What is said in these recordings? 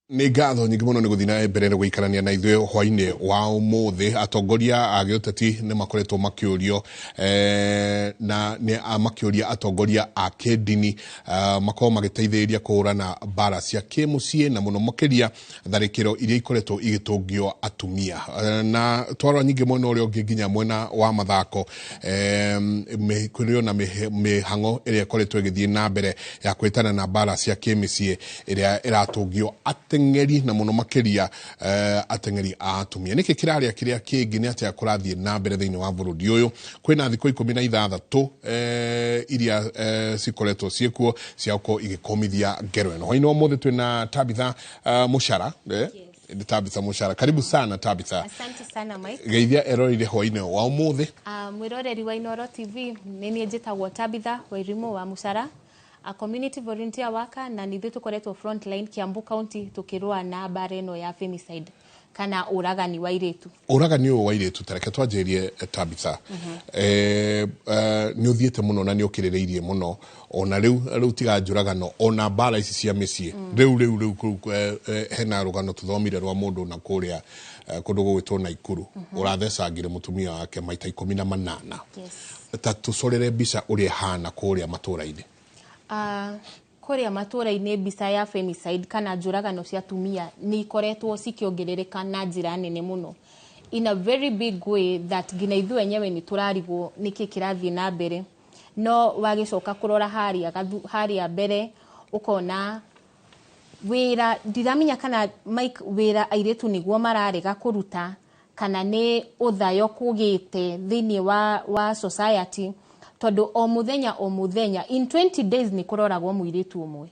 Nĩ ngatho nyingĩ mũno nĩ gũthiĩ na mbere na gũikarania na ithuĩ hwainĩ wa ũmũthĩ. Atongoria a gĩũteti nĩ makoretwo makĩũrio na nĩ makĩũria atongoria a kĩndini makorwo magĩteithĩrĩria kũhũrana mbara cia kĩmũciĩ na mũno makĩria tharĩkĩro iria ikoretwo igĩtũngio atumia. Na twarora nyingĩ mwena ũrĩa ũngĩ nginya mwena wa mathako, kũrĩ ona mĩhang'o ĩrĩa ĩkoretwo ĩgĩthiĩ na mbere ya kwĩtana na mbara cia kĩmĩciĩ ĩrĩa ĩratũngio ateng'eri na mũno makĩria ateng'eri a atumia. Nĩkĩ kĩrarĩa kĩrĩa kĩngĩ, nĩ atĩa kũrathiĩ na mbere thĩinĩ wa bũrũri ũyũ? Kwĩna thikũ 16 iria cikoretwo ciĩkuo cia gũkorwo igĩkũmithia ngero ĩno. Hwainĩ wa ũmũthĩ twĩna Tabitha Muchara. Ni Tabitha Muchara, karibu sana Tabitha. Asante sana, Mike. Geithia eroreire hwainĩ wa ũmũthĩ. Mwĩroreri wa Inoro TV, nĩ niĩ njĩtagwo Tabitha Wairimu wa Muchara, a community volunteer worker, na nithuĩ tũkoretwo frontline Kiambu County tũkĩrũa na mbara ĩno ya femicide kana ũragani wa airĩtu. Ũragani ũyũ wa airĩtu, tareke twanjĩrĩrie, Tabitha, nĩ ũthiĩte mũno na nĩ ũkĩrĩrĩirie mũno ona rĩu rĩu tiga njũragano, ona mbara ici cia mĩciĩ rĩu rĩu rĩu kũu, hena rũgano tũthomire rwa mũndũ na kũrĩa kũndũ gũgwĩtwo Naikuru ũrathecangire mũtumia wake maita 18. Ta tũcorere mbica ũrĩa ĩhana kũrĩa matũra-inĩ. Kũrĩa matũra-inĩ mbica ya femicide kana njũragano cia atumia nĩ ikoretwo cikĩongerereka na njĩra nene mũno, in a very big way that nginya ithuĩ enyewe nĩ tũrarigwo nĩkĩ kĩrathiĩ na mbere. No wagĩcoka kũrora harĩa harĩa mbere ũkona wĩra, ndiramenya kana, Mike, wĩra airĩtu nĩguo mararega kũruta kana nĩ ũthayo kũgĩte thĩinĩ wa society, tondũ o mũthenya o mũthenya, in 20 days nĩ kũroragwo mũirĩtu ũmwe.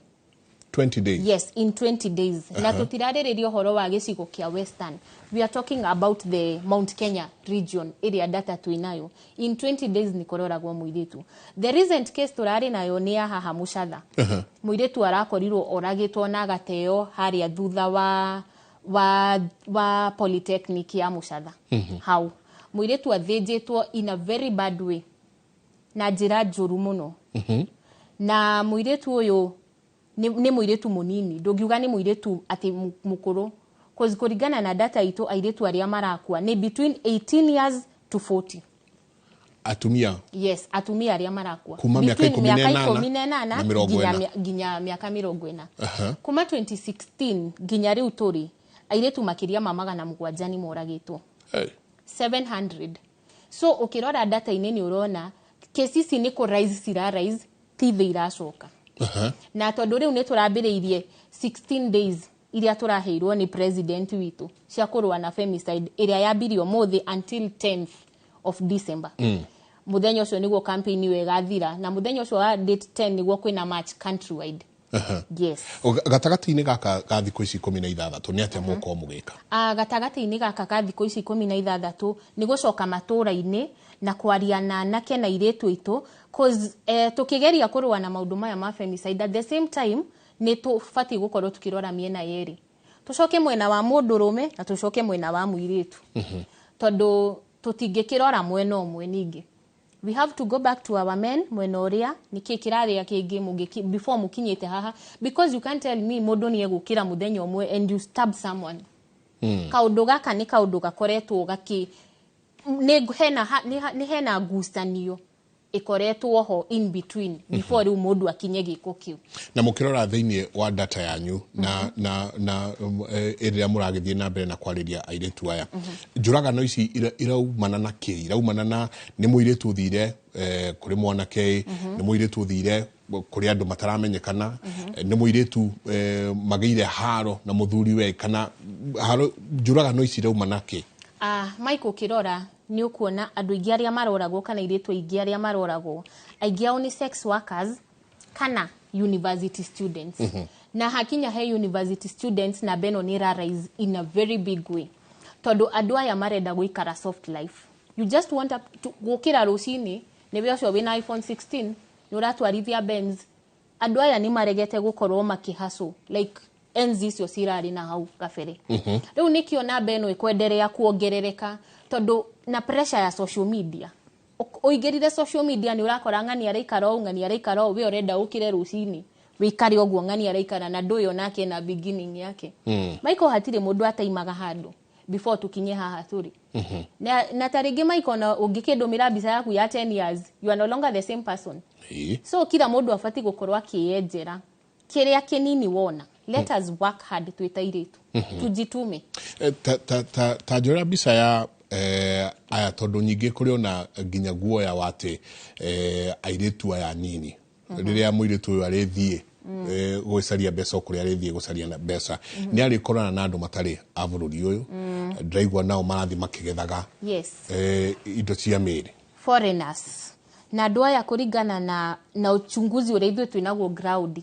20 days? Yes, in 20 days. Na tũtirarĩrĩria ũhoro wa gĩcigo kĩa Western, we are talking about the Mount Kenya region ĩrĩa data twĩnayo. In 20 days nĩ kũroragwo mũirĩtu. The recent case tũrarĩ nayo nĩ ya haha Mũcatha, mũirĩtu arakorirwo oragĩtwo na agateo harĩa thutha wa polytechnic ya Mũcatha. Hau mũirĩtu athĩnjĩtwo in a very bad way, na njĩra njũru mũno. Na mũirĩtu ũyũ nĩ mũirĩtu mũnini, ndũngiuga nĩ mũirĩtu atĩ mũkũrũ. 'Cause kũringana na data itũ, airĩtu arĩa marakua nĩ between 18 years to 40. Atumia? Yes, atumia arĩa marakua. Kuma mĩaka Between 18 mĩaka 18 na mĩrongo nginya ĩna. Nginya mĩaka 40. Kuma 2016 nginya rĩu tũrĩ, airĩtu makĩria ma 700 nĩ moragĩtwo. Hey. 700. So ũkĩrora data-inĩ nĩ ũrona kesi ici nĩ kũ rise cira rise, ti thĩ iracoka. Na tondũ rĩu nĩ tũrambĩrĩirie 16 days iria tũraheirwo nĩ president witũ cia kũrũa na femicide, ĩrĩa yambirie ũmũthĩ until 10th of December. Mũthenya ũcio nĩguo campaign ĩyo ĩgathira, na mũthenya ũcio wa date 10 nĩguo kwĩna march countrywide. Yes. Gatagatĩ-inĩ gaka ga thikũ ici 16 nĩ atĩa mũkorwo mũgĩka? Gatagatĩ-inĩ gaka ka thikũ ici 16 nĩ gũcoka matũra-inĩ na kwaria na anake na airĩtu aitũ, 'cause tũkĩgeria kũrũa na maũndũ maya ma femicide, at the same time nĩ tũbatiĩ gũkorwo tũkĩrora mĩena yerĩ, tũcoke mwena wa mũndũrũme na tũcoke mwena wa mũirĩtu, tondũ tũtingĩkĩrora mwena ũmwe. Ningĩ we have to go back to our men, mwena ũrĩa nĩkĩ kĩrarĩa kĩngĩ before mũkinyĩte haha, because you can't tell me mũndũ nĩ egũkĩra mũthenya ũmwe and you stab someone. Kaũndũ gaka nĩ kaũndũ gakoretwo gakĩ nĩ hena nĩ hena ngucanio ĩkoretwo ho in between before rĩu mũndũ akinye gĩko kĩu. Na mũkĩrora thĩinĩ wa data yanyu na ĩrĩa mũragĩthiĩ na mbere na kwarĩria airĩtu aya, njũragano ici iraumana na kĩ? Iraumana na nĩ mũirĩtu ũthire kũrĩ mwanake, nĩ mũirĩtu ũthire kũrĩ andũ mataramenyekana, nĩ mũirĩtu magĩire haro na mũthuri we, kana haro? Njũragano ici iraumana kĩ? Mike, ũkĩrora nĩ ũkuona andũ aingĩ arĩa maroragwo kana airĩtu aingĩ arĩa maroragwo, aingĩ ao nĩ sex workers kana university students. Na hakinya he university students, namba ĩno nĩ ĩra rise in a very big way, tondũ andũ aya marenda gũikara soft life. You just want gũkĩra rũcinĩ nĩwe ũcio wĩna iPhone 16, nĩ ũratwarithia Benz. Andũ aya nĩ maregete gũkorwo makĩhustle like enzi icio cirarĩ na hau kabere. Rĩu nĩkĩo namba ĩno ĩkwenderea kuongerereka, tondũ na pressure ya social media. Ũingĩrire social media nĩ ũrakora ng'ani araikara ũũ, ng'ani araikara ũũ, we ũrenda ũkĩre rũcinĩ. Wĩikare ũguo ng'ani araikara na ndũyũ nake na beginning yake. Michael, hatirĩ mũndũ ataimaga handũ before tukinye haha tũrĩ. Na ta rĩngĩ, Michael, ona ũngĩkĩndũmĩra mbica yaku ya 10 years, you are no longer the same person. So kila mũndũ abatiĩ gũkorwo akĩyenjera kĩrĩa kĩnini wona. Let us work hard twĩ ta airĩtu, tujitume. Ta njũra mbica ya aya, tondũ nyingĩ kũrĩ ona nginya guoya wa atĩ airĩtu aya nini, rĩrĩa mũirĩtu ũyũ arĩthiĩ gũcaria mbeca, o kũrĩa arĩthiĩ gũcaria na mbeca, nĩ arĩkorana na andũ matarĩ a bũrũri ũyũ. Ndĩraigua nao marathiĩ makĩgethaga indo cia mĩĩrĩ. Foreigners na andũ aya, kũringana na uchunguzi ũrĩa ithuĩ twĩnaguo ground,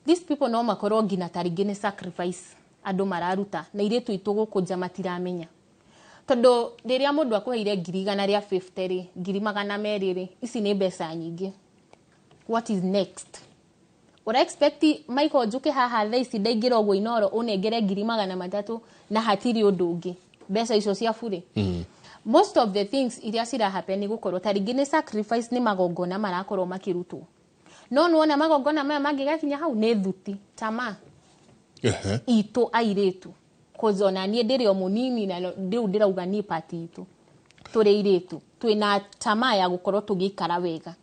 these people no makorwo nginya ta rĩngĩ nĩ sacrifice andũ mararuta na irĩtu itũ gũkũ nja matiramenya, tondũ rĩrĩa mũndũ akũheire 150,000 rĩ, 200,000 rĩ, ici nĩ mbeca nyingĩ. What is next? Ũra expect, Michael, njũke haha thaa ici ndaingĩra ũguo Inoro ũnengere 300,000 na hatirĩ ũndũ ũngĩ, mbeca icio cia burĩ? Most of the things iria cira happen nĩ gũkorwo ta rĩngĩ nĩ sacrifice, nĩ magongona marakorwo makĩrutwo. No nĩwona magongona maya mangĩgakinya hau nĩ thuti tama itũ airĩtu, cause ona niĩ ndĩrĩ o mũnini na rĩu ndĩrauga niĩ part itũ tũrĩ airĩtu twĩna tamaa ya gũkorwo tũgĩikara wega.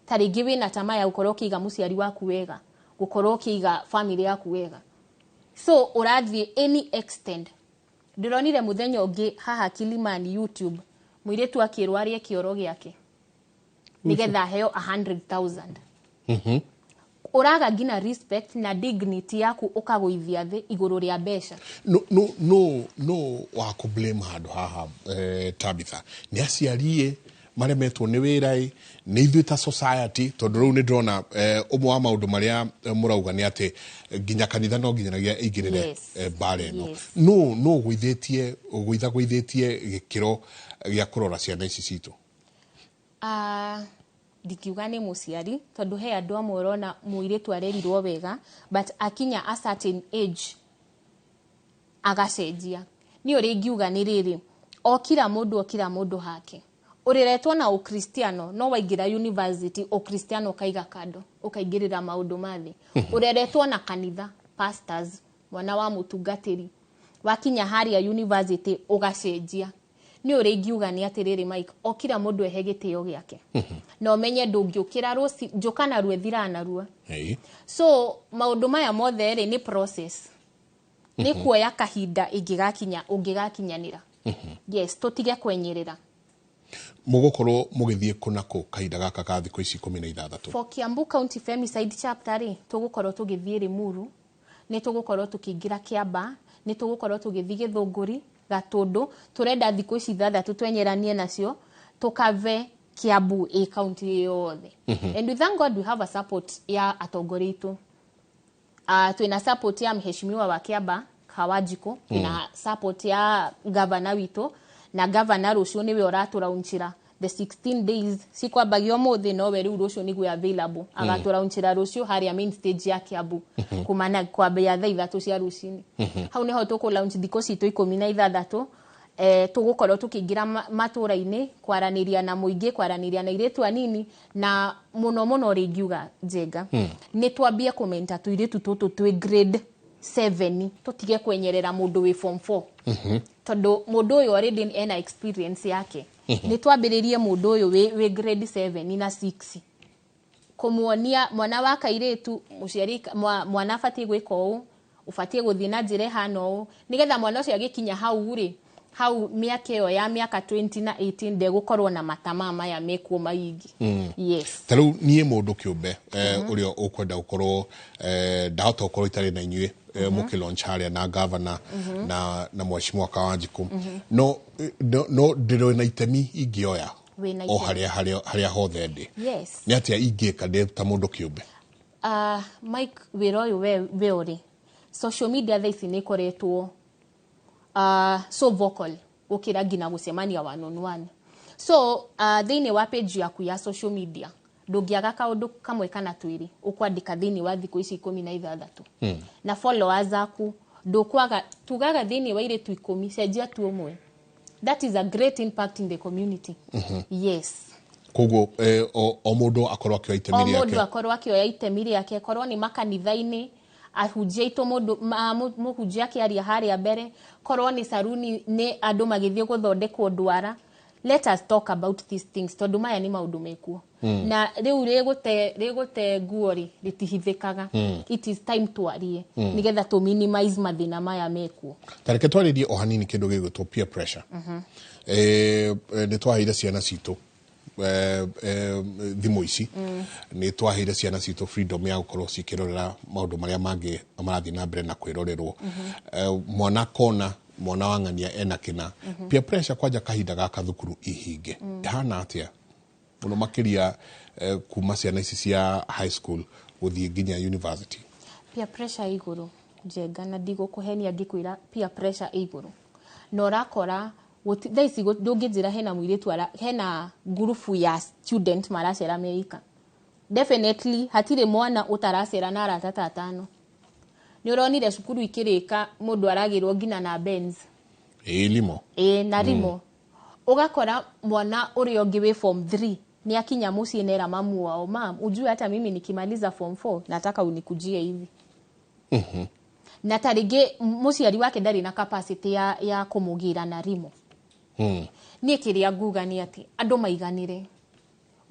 Ta rĩngĩ wĩna tamaa ya gũkorwo ũkĩiga mũciari waku wega, gũkorwo ũkĩiga family yaku wega, so ũrathiĩ any extent. Ndĩronire mũthenya ũngĩ haha Kilimani YouTube, mũirĩtu akĩrwo arĩe kĩoro gĩake nĩgetha aheo 100,000. Ũraga nginya respect na dignity yaku, ũkagũithia thĩ igũrũ rĩa mbeca. No wa kũ blame handũ haha, Tabitha, nĩ aciari maremetwo nĩ wĩra ĩ, nĩ ithuĩ ta society? Tondũ rĩu nĩ ndĩrona ũmwe wa maũndũ marĩa mũrauga nĩ atĩ nginya kanitha no nginyanagia ĩingĩrĩre mbara ĩno. No gũithĩtie gũithagũithĩtie gĩkĩro gĩa kũrora ciana ici citũ. Ah, ndingiuga nĩ mũciari, tondũ he andũ amwe ũrona mũirĩtu arerirwo wega, but akinya a certain age agacenjia. Niĩ ũrĩa ingiuga nĩ rĩrĩ, o kila mũndũ, o kila mũndũ hake. Ũrĩretwo na ũkristiano, no waingĩra university ũkristiano ũkaiga kando, ũkaingĩrĩra maũndũ ma thĩ. Ũreretwo na kanitha, pastors, mwana wa mũtungatĩri, wakinya harĩa university ũgacenjia. Nĩ ũrĩa ingiuga nĩ atĩrĩrĩ, Mike, o kila mũndũ ehe gĩtĩo gĩake na ũmenye ndũngĩũkĩra rũci njũka narua ĩthiraga narua. So maũndũ maya mothe rĩ, nĩ process, nĩ kuoya kahinda ĩngĩgakinya ũngĩgakinyanĩra. Yes, tũtige kwenyerera. Mũgũkorwo mũgĩthiĩ kũ na kũ kahinda gaka ka thikũ ici 16? For Kiambu County Femicide Chapter rĩ, tũgũkorwo tũgĩthiĩ Limuru, nĩ tũgũkorwo tũkĩingĩra Kiamba, nĩ tũgũkorwo tũgĩthiĩ Gĩthũngũri, Gatũndũ. Tũrenda thikũ ici 6 twenyeranie nacio tũkave Kiambu ĩ county yothe. And we thank God we have a support ya atongoria aitũ. Twĩna support ya mheshimiwa wa Kiamba Kawanjikũ, twĩna support ya gavana witũ, na gavana rũciũ nĩwe ũratũraunchĩra the 16 days cikwambagia ũmũthĩ, nowe rĩu rũciũ nĩguo available, agatũraunchĩra rũciũ harĩa main stage ya Kiambu kumana kwambia thaa 3 cia rũcinĩ. Hau nĩho tũkũ launch thikũ citũ 16. Tũgũkorwo tũkĩingĩra matũra-inĩ kwaranĩria na mũingĩ, kwaranĩria na airĩtu anini, na mũno mũno ũrĩa ingiuga, Njenga, nĩ twambie kũmenta tũirĩtu tũtũ twĩ grade 7, tũtige kwenyerera mũndũ wĩ form 4, tondũ mũndũ ũyũ already ena experience yake. Nĩ twambĩrĩrie mũndũ ũyũ wĩ grade 7 na 6 kũmuonia mwana wa kairĩtu, mũciari mwana abatiĩ gwĩka ũũ, ũbatiĩ gũthiĩ na njĩra ĩhana ũũ, nĩgetha mwana ũcio agĩkinya hau rĩ, hau mĩaka ĩyo ya mĩaka 20 na 18, ndegũkorwo na matamaa maya mekuo maingĩ. Yes. Ta rĩu niĩ mũndũ kĩũmbe ũrĩa ũkwenda gũkorwo ndahota gũkorwo itarĩ na inyuĩ mũkĩ launch harĩa na gavana na mheshimiwa Kawanjikũ, no ndĩrĩ na itemi ingĩoya Wĩna o itemi. harĩa hothe ndĩ? Yes. Nĩ atĩa ingĩka ndĩ ta mũndũ kĩũmbe? Mike, wĩra ũyũ we ũrĩ social media thaa ici nĩ ĩkoretwo so vocal gũkĩra nginya gũcemania one on one. So thĩinĩ wa page yaku ya social media ndũngĩaga kaũndũ kamwe kana twĩrĩ ũkwandĩka thĩinĩ wa thikũ ici 16, na followers aku ndũkwaga. Tugaga thĩinĩ wa airĩtu 10, cenjia tu ũmwe. That is a great impact in the community. Yes. Koguo o mũndũ akorwo akĩoya itemi O mũndũ rĩake. Akorwo akĩoya itemi rĩake, korwo nĩ makanitha-inĩ, ahunjia aitũ, mũndũ mũhunjia akĩaria harĩa mbere, korwo nĩ saruni, nĩ andũ magĩthiĩ gũthondekwo ndwara. Let us talk about these things, tondũ maya nĩ maũndũ mekuo na rĩu rĩgũte nguo rĩ rĩtihithĩkaga. It is time twarie nĩgetha tũ minimize mathĩna maya mekuo. Ta reke twarĩrie o hanini kĩndũ gĩgwĩtwo peer pressure. Nĩ twaheire ciana citũ thimũ ici, nĩ twaheire ciana citũ freedom ya gũkorwo cikĩrorera maũndũ marĩa mangĩ marathiĩ na mbere na kwĩrorerwo. Mwana akona mwana wa ng'ania ena kĩna. Peer pressure kwanja kahinda gaka thukuru ihinge ĩhana atĩa, mũno makĩria kuma ciana ici cia high school gũthiĩ nginya university? Peer pressure ĩ igũrũ, Njenga, na ndigũkũhenia ngĩkwĩra peer pressure ĩ igũrũ, na ũrakora thaa ici ndũngĩnjĩra hena mũirĩtu hena ngurubu ya student maracera meika. Definitely hatirĩ mwana ũtaracera na arata ta atano. Nĩ ũronire cukuru ikĩrĩka, mũndũ aragĩrwo nginya na Benz. Ĩ limo. Ĩ na limo. Ũgakora mwana ũrĩa ũngĩ wĩ form 3 nĩ akinya mũciĩ nera mamu wao, "Mam, ujue hata mimi nikimaliza form 4 nataka unikujie hivi." Na ta rĩngĩ mũciari wake ndarĩ na capacity ya kũmũgĩra na limo. Niĩ kĩrĩa nguga nĩ atĩ andũ maiganĩre.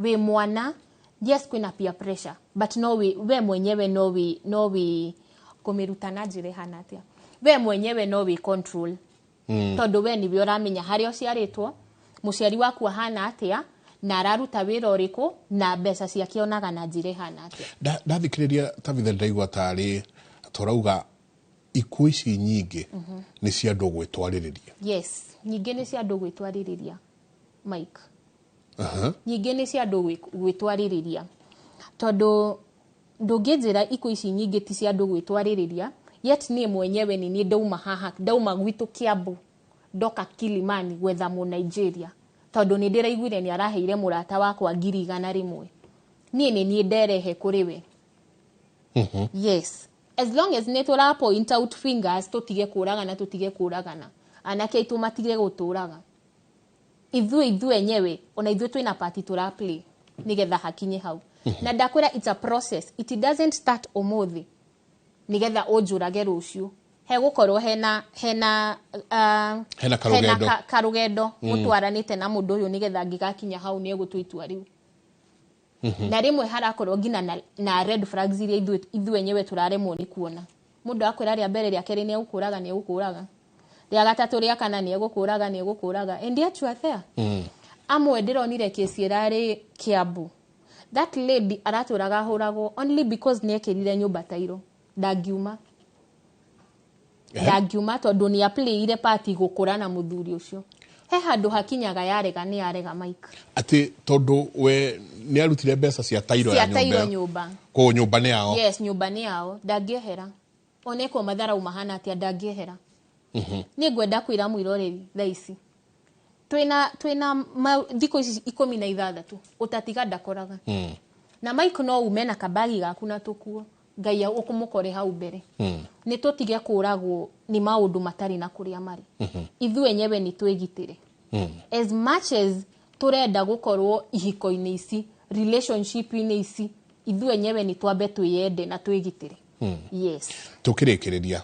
Wĩ mwana, yes, kwĩna peer pressure, but no wĩ we mwenyewe no wĩ kũmĩruta na njĩra ĩhana atĩa, we mwenyewe no wĩ control, tondũ we nĩwe ũramenya harĩa ũciarĩtwo, mũciari waku ahana atĩa, na araruta wĩra ũrĩkũ, na mbeca ciake onaga na njĩra ĩhana atĩa. Ndathikĩrĩria Tabitha, ndaigua tarĩ tũrauga ikuũ ici nyingĩ nĩ cia andũ gwĩtwarĩrĩria. Yes, nyingĩ nĩ cia andũ gwĩtwarĩrĩria, Mike. Nyingĩ nĩ cia andũ gwĩtwarĩrĩria, tondũ ndũngĩnjĩra ikuũ ici nyingĩ ti cia andũ gwĩtwarĩrĩria, yet niĩ mwenyewe nĩ niĩ ndauma haha, ndauma gwitũ Kiambu, ndoka Kilimani gwetha mũ Nigeria, tondũ nĩ ndĩraiguire nĩ araheire mũrata wakwa 100,000. Niĩ nĩ niĩ nderehe kũrĩ we. Yes, as long as nĩ tũra point out fingers, tũtige kũragana, tũtige kũragana, anake aitũ matige gũtũraga, ithuĩ enyewe ona ithuĩ twĩna part tũra play nĩgetha hakinye hau. Na ndakwĩra it's a process, it doesn't start ũmũthĩ nĩgetha ũnjũrage rũciũ. Hegũkorwo hena Hena karũgendo. Karũgendo mũtwaranĩte na mũndũ ũyũ nĩgetha angĩgakinya hau nĩ egũtua itua rĩu. Na rĩmwe harakorwo nginya na red flags iria ithuĩ enyewe tũraremwo nĩ kuona. Mũndũ akwĩra rĩa mbere, rĩa kerĩ nĩ egũkũraga, nĩ egũkũraga, rĩa gatatũ, rĩa kana nĩ egũkũraga, nĩ egũkũraga, and yet you are there. Amwe ndĩronire kesi ĩrarĩ Kiambu, that lady aratũraga ahũragwo only because nĩ ekĩrire nyũmba tairo. Ndangiuma, ndangiuma, tondũ nĩ aplayire part gũkũra na mũthuri ũcio. He handũ hakinyaga yarega, nĩ yarega, Mike. Atĩ tondũ we nĩ arutire mbeca cia tairo ya cia tairo nyũmba ĩyo. Nyũmba. Koguo nyũmba nĩ yao. Yes, nyũmba nĩ yao, ndangĩehera onekwo matharau mahana atĩa, ndangĩehera. Niĩ ngwenda kwĩra mwĩroreri thaa ici twĩna thikũ ici 16 ũtatiga ndakoraga. Na Mike, no ume na kabagi gaku na tũkuo, Ngai ũkũmũkore hau mbere. Nĩ tũtige kũragwo nĩ maũndũ matarĩ na kũrĩa marĩ. Ithuĩ enyewe nĩ twĩgitĩre. As much as tũrenda gũkorwo ihiko-inĩ ici, relationship-inĩ ici, ithuĩ enyewe nĩ twambe twĩyende na twĩgitĩre. Yes. Tukĩrĩkĩrĩria,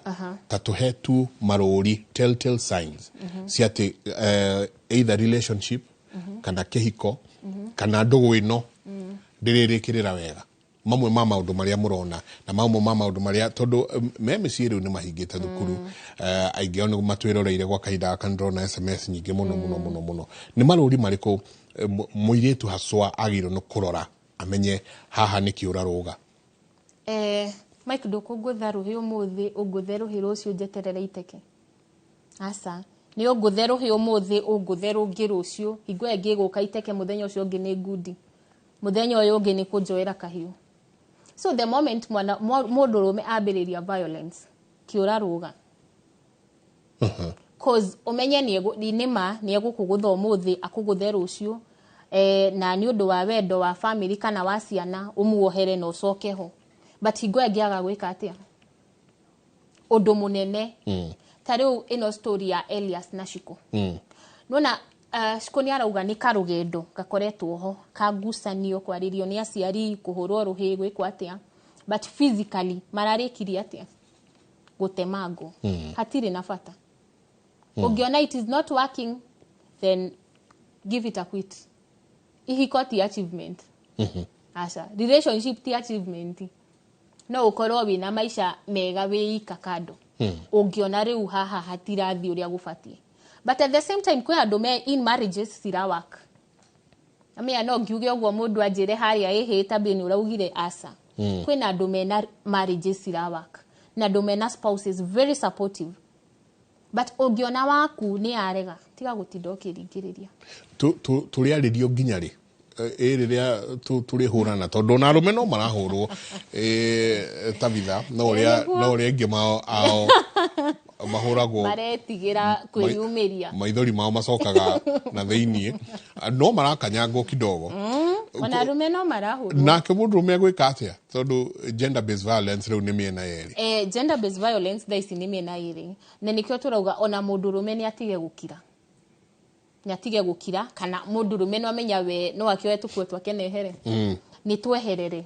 ta tũhe tu marũri, telltale signs cia atĩ either relationship kana kĩhiko kana ndũgũ ĩno ndĩrĩrĩkĩrĩra wega, mamwe ma maũndũ marĩa mũrona na mamwe ma maũndũ marĩa, tondũ me mĩciĩ rĩu nĩ mahingĩte thukuru, aingĩ ao nĩ matwĩroreire gwa kahinda gaka. Nĩndĩrona SMS nyingĩ mũno mũno mũno mũno. Nĩ marũri marĩkũ mũirĩtu haswa agĩrĩirwo nĩ kũrora amenye haha nĩ kĩũra rũga? Mike, ndũkũngũtha rũhĩ ũmũthĩ ũngũthe rũhĩ rũciũ njeterere iteke. Aca, nĩ ũngũthe rũhĩ ũmũthĩ, ũngũthe rũngĩ rũciũ, hingo ĩyo ĩngĩ ĩgũka iteke, mũthenya ũcio ũngĩ nĩ ngundi, mũthenya ũyũ ũngĩ nĩ kũnjoera kahiũ. So the moment mwana mũndũrũme ambĩrĩria violence, kĩũra rũga, cause ũmenye nĩ ma nĩ egũkũgũtha ũmũthĩ, akũgũthe rũciũ, na nĩ ũndũ wa wendo wa family kana wa ciana ũmuohere na ũcoke ho. But hingo ĩyo ĩngĩaga gwĩka atĩa, ũndũ mũnene ta rĩu ĩno story ya Elias na Shiko, nona Shiko nĩ arauga nĩ karũgendo gakoretwo ho ka ngucanio, kwarĩrio nĩ aciari, kũhũrwo rũhĩ, gwĩkwo atĩa, but physically mararĩkirie atĩa? Gũtemangwo. Hatirĩ na bata. Ũngĩona it is not working, then give it a quit. Ihiko ti achievement. Aca, relationship ti achievement. No ũkorwo wĩna maica mega wĩ ika kando ũngĩona rĩu haha hatirathiĩ ũrĩa gũbatiĩ. But at the same time, kwĩ andũ me in marriages cira work. Amĩa no ngiuge ũguo mũndũ anjĩre harĩa ĩhĩ tabia nĩ ũraugire aca. Kwĩna andũ mena marriages cira work na andũ mena spouses very supportive, but ũngĩona waku nĩ arega, tiga gũtinda ũkĩringĩrĩria. Tũrĩarĩrio nginya rĩ ĩ rĩrĩa tũrĩhũrana, tondũ ona arũme no marahũrwo, Tabitha, no ũrĩa Nĩguo. no ũrĩa aingĩ mao ao mahũragwo maretigĩra kwĩyumĩria. Maithori mao macokaga na thĩiniĩ, no marakanyangwo kidogo. Ona arũme no marahũrwo. Nake mũndũrũme agwĩka atĩa, tondũ gender based violence rĩu nĩ mĩena yerĩ? Gender based violence thaa ici nĩ mĩena ĩrĩ, na nĩkĩo tũrauga ona mũndũrũme nĩ atige gũkira, nĩ atige gũkira, kana mũndũrũme no amenya we no akĩoe tũkuo twake nehere. Nĩ tweherere,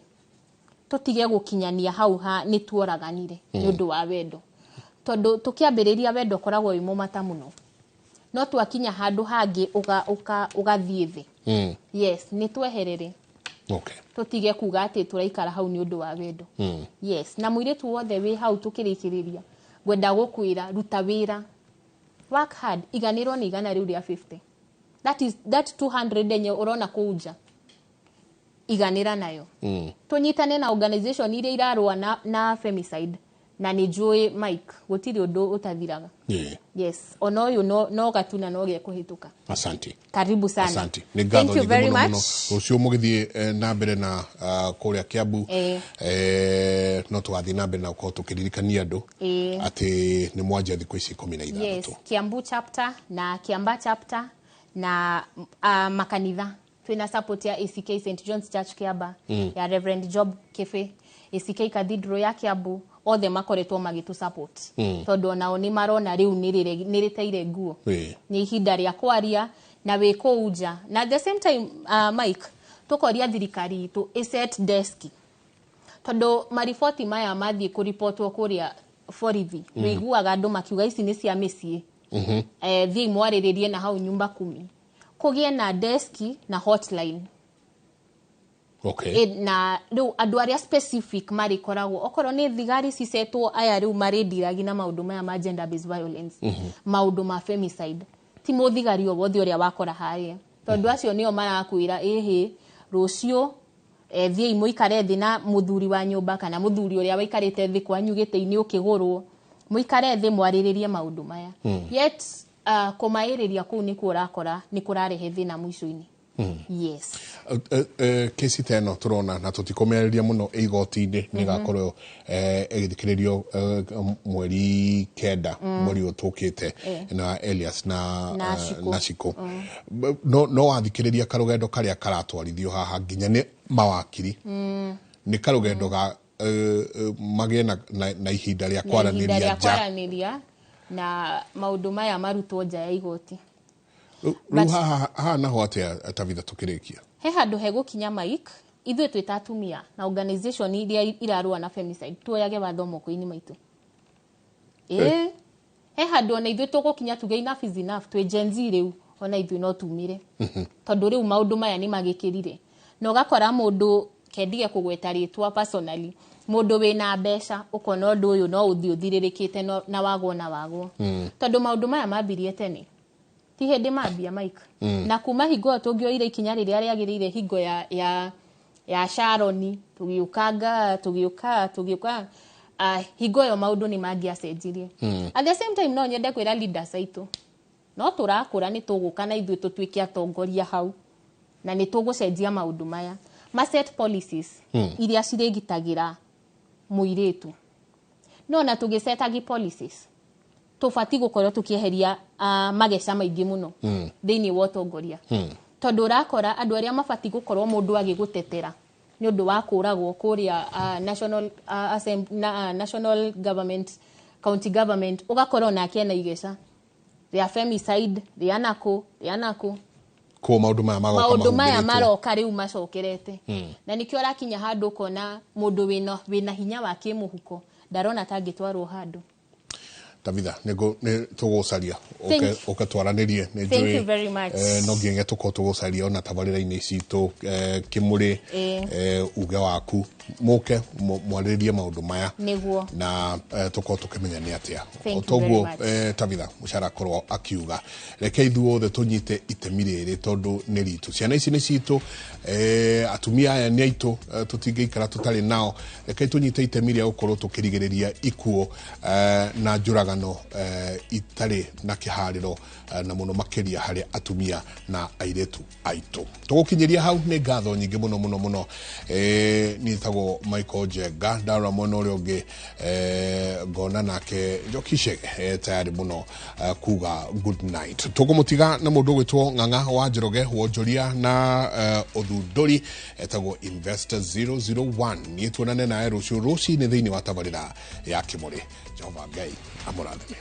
tũtige gũkinyania hau ha nĩ tuoraganire nĩ ũndũ wa wendo, tondũ tũkĩambĩrĩria wendo ũkoragwo wĩ mũmata mũno, no twakinya handũ hangĩ ũgathiĩ thĩ. Yes, nĩ tweherere. Tũtige kuga atĩ tũraikara hau nĩ ũndũ wa wendo. Yes, na mũirĩtu wothe wĩ hau, tũkĩrĩkĩrĩria ngwenda gũkwĩra, ruta wĩra, work hard, iganĩrwo nĩ igana rĩu rĩa 50, that is that 200 enye ũrona kũu nja, iganĩra nayo. Tũnyitane na organization iria irarũa na femicide, na nĩ njũĩ, Mike, gũtirĩ ũndũ ũtathiraga. Yes, ona ũyũ no gatuna no gekũhĩtũka. Asante. Karibu sana. Asante, nĩ ngatho Thank you nyingĩ very mũno mũno. much. Rũciũ mũgĩthiĩ na mbere na kũrĩa Kiambu, no tũgathiĩ na mbere na gũkorwo tũkĩririkania andũ atĩ nĩ mwanjia thikũ ici ikũmi na ithathatũ. Kiambu chapter na Kiamba chapter na makanitha twina support ya ACK St John's Church Kiamba, ya Reverend Job Kefe, ACK Cathedral ya Kiambu, othe makoretwo magĩtũ support, tondũ onao nĩ marona rĩu nĩ rĩteire nguo. Nĩ ihinda rĩa kwaria na wĩ kũu nja. Na at the same time, Mike, tũkoria thirikari itũ ĩset desk, tondũ mariboti maya mathiĩ kũribotwo kũrĩa borithi, wĩiguaga andũ makiuga ici nĩ cia mĩciĩ, thiĩi mwarĩrĩrie na hau nyumba kumi. Kũgĩe na deski na hotline. Na rĩu andũ arĩa specific marĩkoragwo, okorwo nĩ thigari cicetwo, aya rĩu marĩndiragi na maũndũ maya ma gender based violence, maũndũ ma femicide, ti mũthigari o wothe ũrĩa wakora harĩa, tondũ acio nĩo marakwĩra ĩhĩ rũciũ, thiĩi mũikare thĩ na mũthuri wa nyũmba kana mũthuri ũrĩa waikarĩte thĩ kwanyu gĩtĩ-inĩ ũkĩgũrwo, mũikare thĩ mwarĩrĩrie maũndũ maya. Yet kũmaĩrĩria kũu nĩkuo ũrakora nĩ kũrarehe thĩna mũico-inĩ. Yes. Kesi ta ĩno tũrona na tũtikũmĩarĩria mũno ĩ igoti-inĩ, nĩ ĩgakorwo ĩgĩthikĩrĩrio 9 mweri ũyũ tũkĩte na Elias na Na Shiko. Na Shiko. No wathikĩrĩria karũgendo karĩa karatwarithio haha nginya nĩ mawakiri, nĩ karũgendo ga magĩe na ihinda rĩa Na ihinda kwaranĩria rĩa nja. Kwaranĩria na maũndũ maya marutwo nja ya igoti. Rĩu haha naho atĩa, Tabitha, tũkĩrĩkia? He handũ hegũkinya, Mike, ithuĩ twĩ ta atumia na organization iria irarũa na femicide tuoyage watho moko-inĩ maitũ. Ĩĩ, he handũ ona ithuĩ tũgũkinya tuge enough is enough. Twĩ Gen Z rĩu, ona ithuĩ no tumire, tondũ rĩu maũndũ maya nĩ magĩkĩrire, na ũgakora mũndũ kendige kũgweta rĩtwa personally, mũndũ wĩna mbeca, ũkona ũndũ ũyũ no ũthiĩ ũthirĩrĩkĩte na wagwo na wagwo, tondũ maũndũ maya mambirie tene, ti hĩndĩ mambia, Mike. Na kuma hingo ĩyo tũngĩoire ikinya rĩrĩa rĩagĩrĩire hingo ya Sharoni, tũgĩũkanga tũgĩũka tũgĩũka, hingo ĩyo maũndũ nĩ mangĩacenjirie. At the same time, no nyende kwĩra leaders aitũ, no tũrakũra, nĩ tũgũka na ithuĩ tũtuĩke atongoria hau, na nĩ tũgũcenjia maũndũ maya. Ma set policies iria cirĩgitagĩra mũirĩtu, no na tũgĩsetagi policies tũbatiĩ gũkorwo tũkĩeheria mageca maingĩ mũno thĩinĩ wa ũtongoria, tondũ ũrakora andũ arĩa mabatiĩ gũkorwo mũndũ agĩgũtetera nĩ ũndũ wa kũragwo kũrĩa national, na, national government, county government, ũgakora onake ena igeca. Rĩa femicide, rĩa nakũ, rĩa nakũ. Koguo maũndũ maya magoka Maũndũ maya mahumbĩrĩtwo. Maroka rĩu macokerete, na nĩkĩo ũrakinya handũ ũkona mũndũ wĩna hinya wa kĩmũhuko ndarona ta angĩtwarwo handũ. Tabitha, nĩ tũgũcaria Thank ũke twaranĩrie. Nĩ Thank njũĩ, you very much. No nginya tũkorwo tũgũcaria ona tabarĩra-inĩ citũ, kĩmũrĩ, uge waku mũke mwarĩrĩrie maũndũ maya Nĩguo. na tũkorwo tũkĩmenya nĩ atĩa. Thank you Toguo very much. Tabitha Mũcara akorwo akiuga, reke ithuothe tũnyite itemi rĩrĩ tondũ nĩ ritũ. Ciana ici nĩ citũ, atumia aya nĩ aitũ, tũtingĩikara tũtarĩ nao. Reke tũnyite itemi rĩa gũkorwo tũkĩrigĩrĩria ikuũ na njũragano itarĩ na kĩharĩro, na mũno makĩria harĩ atumia na airĩtu aitũ. Tũgũkinyĩria hau. Nĩ ngatho nyingĩ mũno mũno mũno. Niĩ njĩtagwo Michael Njenga. Ndarora mwena ũrĩa ũngĩ, ngona nake Njoki Chege tayari mũno kuga good night. Tũkũmũtiga na mũndũ ũgwĩtwo Ng'ang'a wa Njoroge, wonjoria na ũthundũri, etagwo Investor 001. Niĩ tuonane nawe rũciũ rũcinĩ thĩinĩ wa tabarĩra ya Kĩmũrĩ. Jehova Ngai amũrathime.